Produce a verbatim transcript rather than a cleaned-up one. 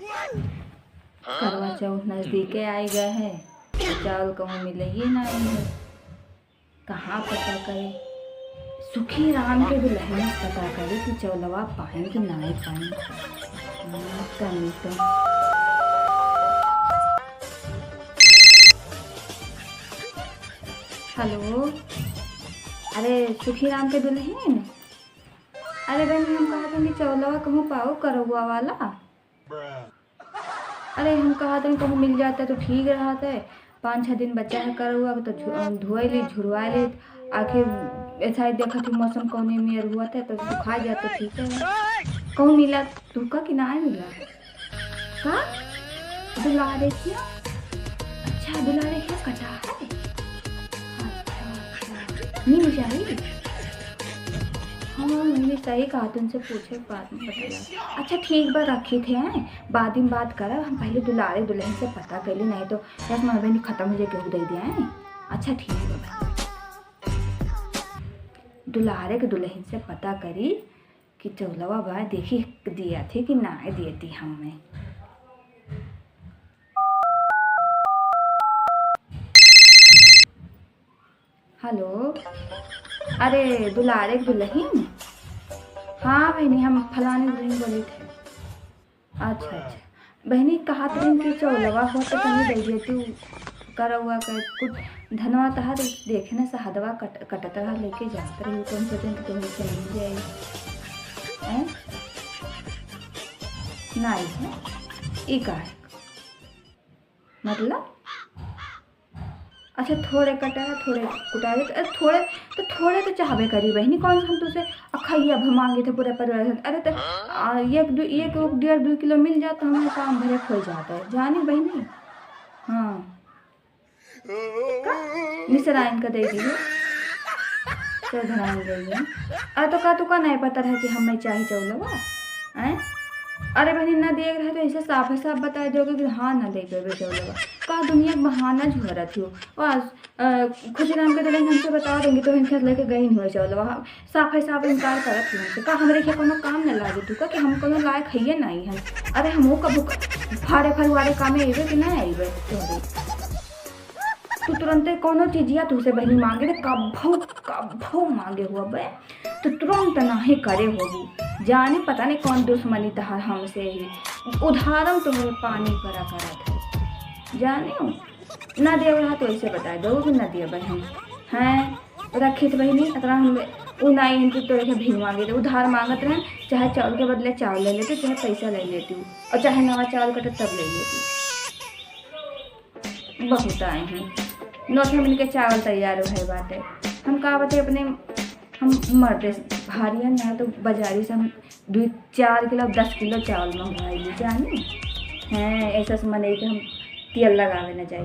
करवा चौथ नजदीके आइ गए है, तो चावल कहूँ मिलइए नाहीं है। कहाँ पता करे? सुखी राम के दुलहिन से पता करे कि चौलवा पाएँ कि नाहीं पाएँ। हाँ, तनी तो। हेलो, अरे सुखी राम के दुलहिन, अरे बहिनी, हम कहत हन कि चौलवा कहूँ पाओ करौआ वाला? अरे हम कहत हन कहूँ मिल जात तो ठीक रहत है, पाँच छः दिन बचा है करौआ के तो झु-, धोए ली, झुरवा ली, आखिर ऐसा ही देखत ही मौसम कौने मेर हुआ था तो सुखा जात तो ठीक है। कहूँ मिला तुका कि नाहीं मिला? का? दुलारे क्या? अच्छा, दुलारे क्या कटा है? अच्छा, अच्छा। मिल जाई? हाँ, मम्मी सही कहा, तुमसे पूछे के बाद में पता लगा। अच्छा, ठीक बा, रखी थे, हैं? बाद में बात करब, हम पहले दुलारे दुलहिन से पता कर ली, नाहीं तो दस महीने खत्म हो जाए, केहू दे दिया है। अच्छा, ठीक बा। दुलारे के दुलहिन से पता करी कि चौलवा बा, देखी दिया थी कि नाहीं दिया थी हमें। हेलो, अरे दुलारे के दुलहिन, हाँ बहिनी, हम फलानी दुलहिन बोली थे। अच्छा, अच्छा। बहिनी, कहत रही कि चौलवा हो तो तनी दे दे तू करौआ के कुछ धनवा तहार देखे न सहदवा कट-, कटत रहा, लेके जात रही, तो हम सोचें कि तुम से मिल जाए। हैं? नाहीं है। ई का है? मतलब? अच्छा, थोड़े कटा है, थोड़े कुटा देते। अरे, थोड़े तो, थोड़े तो चाहबे करी बहिनी, कौन सा हम तुझसे अखैया भर मांगे थे पूरे परिवार से? अरे, तो, आ, एक दो, एक, एक डेढ़ दो किलो मिल जात तो हमारे काम भरे हो जात है, जानी बहिनी? हाँ। का? निसराइन का दे दी हो? तो धराइन दे दी। अरे, तो का तू का नाहीं पता रहा कि हमें चाही चौलवा? हैं? अरे बहिनी, ना देख रहे तो ऐसे साफ है साफ बताइ देउ कि हाँ, ना दे पेबे चौलवा। का दुनिया के बहाना झोरत हो? बस, अ, खुशी राम के दुलहिन हमसे बता देंगे तो इनके लेके गई नहीं हुआ चौलवा। हम साफ है साफ इनकार करत ही हमसे। का हमरे के कोनो काम न लागे तू का कि हम कोनो लायक हइये नाहीं है? अरे हमहू कबू क-, फाड़े फरुआरे कामे अइबे कि नाहीं अइबे तोहरे? तू तुरंते कोनो चीजिया तुझसे बहिनी मांगे तो कभू, कभू मांगे हुआ बे। तो तुरंत नाहीं करे होगी। जाने पता नहीं कौन दुश्मनी तहार हमसे ही। उधारम तुम्हें पानी परा करत है। जाने हो? ना देव रहा तो ऐसे बताइ देउ कि ना देव हम। हैं? रखित बहिनी, अतरा हम उ नाहीं इनकी तो एक भीख मांगे थे, उधार मांगत रहे, चाहे चावल के बदले चावल ले लेते, चाहे पैसा ले लेती हूँ, और चाहे नवा चावल कटे तब ले लेती। बहुत आए हैं। नौथे मिनके चावल तैयार भए बाटे। हम का बते अपने, हम मर्दे भारी हैं, ना तो बाजारी से हम दुइ चार किलो, दस किलो चावल मंगवाई ली जानी। हैं, ऐसा से मनई के हम तेल लगावे न जाई।